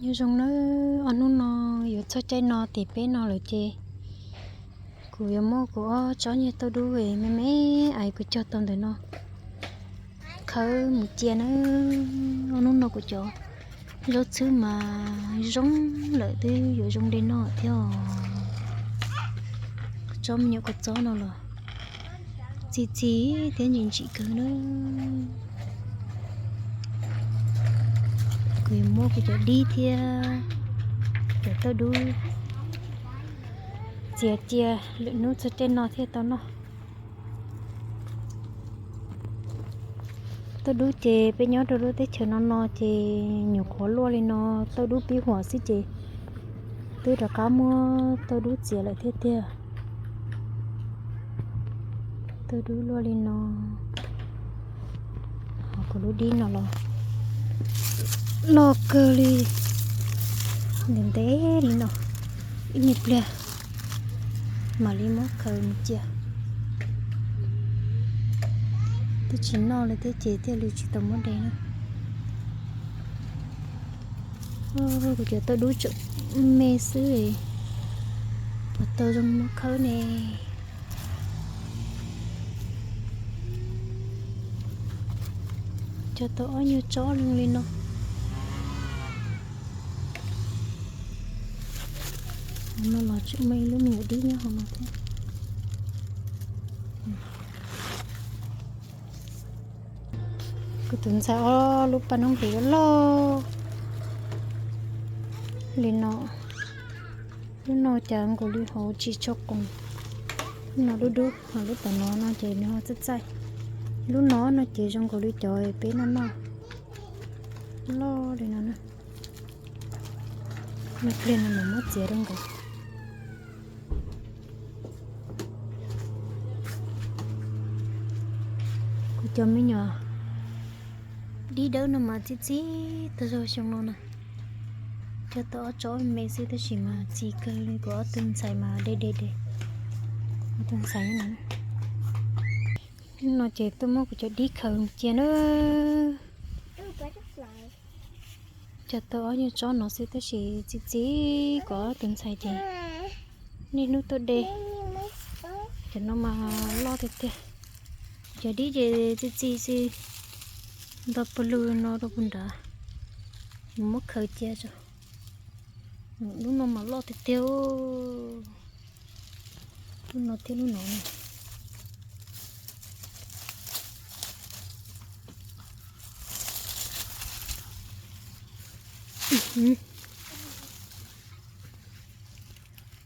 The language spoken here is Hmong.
Nyob zoo nawb, ob hnub no yuav txog caij no tim peb no lawm ces kuv yuav muab kuv ob tsob nyuag tauj dub me me ais kuv cog tau ntawm no khawb mus cia nawb. Ob hnub no kuv cov zaub txhwb mas zoo lawm, twb yuav zoo de noj thiab os. Tsob me nyuam kua txob no los txi txiv thiab ntsim ntsim kawg nawb. Kuv yuav muab kuv cov dib thiab cov tauj dub txiav cia, lwm hnub txog caij no thiaj tau noj. Tauj dub ces peb nyob rau lub teb chaws no no ces nyuam qhuav luaj li no, tauj dub pib huam xwb ces twb rov qab muab tauj dub txiav lawm thiab tiag. Tauj dub luaj li no, ho kuv lub dib no los loj kawg li, ntev ntev li no, ib me pliag mam li muab khaws mus cia. Twb tsis noj li thiab ces thiaj li tsis tau muab de na. Kuv cov tauj dub tseem me xwb, puas tau zoo muab khawb ne. Cog tau ob nyuag tsob zoo li no. Hauv no los tseem muaj ib lub me nyuam dib nyob hauv no thiab. Kuv tus ntxhais ob lub paj noob npis loj loj li no. Lub no cas nkaus li hauv tsis tshua qoos. Lub no dub dub, ho lub tom no no ces nws ho txaij txaij. Lub no no ces zoo nkaus li cov peb noj noj loj li no na. Ib pliag no mam muab txiav rau nkaus. Kuv cov me nyuam dib dawb no mas txi txi tag zog xyoo no na. Cog tau ob tsob me xwb tab sis mas txi kawg li, kuv ob tug ntxhais mas de de de. Ob tug ntxhais no ces tuaj muab kuv cov dib khaws cia na. Cog tau ob nyuag tsob no xwb tab sis txi txi, kuv ob tug ntxhais ces niaj hnub tuaj de. Cov no mas loj tiag tiag. Cov dib ces txi txi xwb, nto pawg lug no rau puag nrad, muab khaws cia tso. Lub no mas loj tiag tiag, lub no thiab lub no.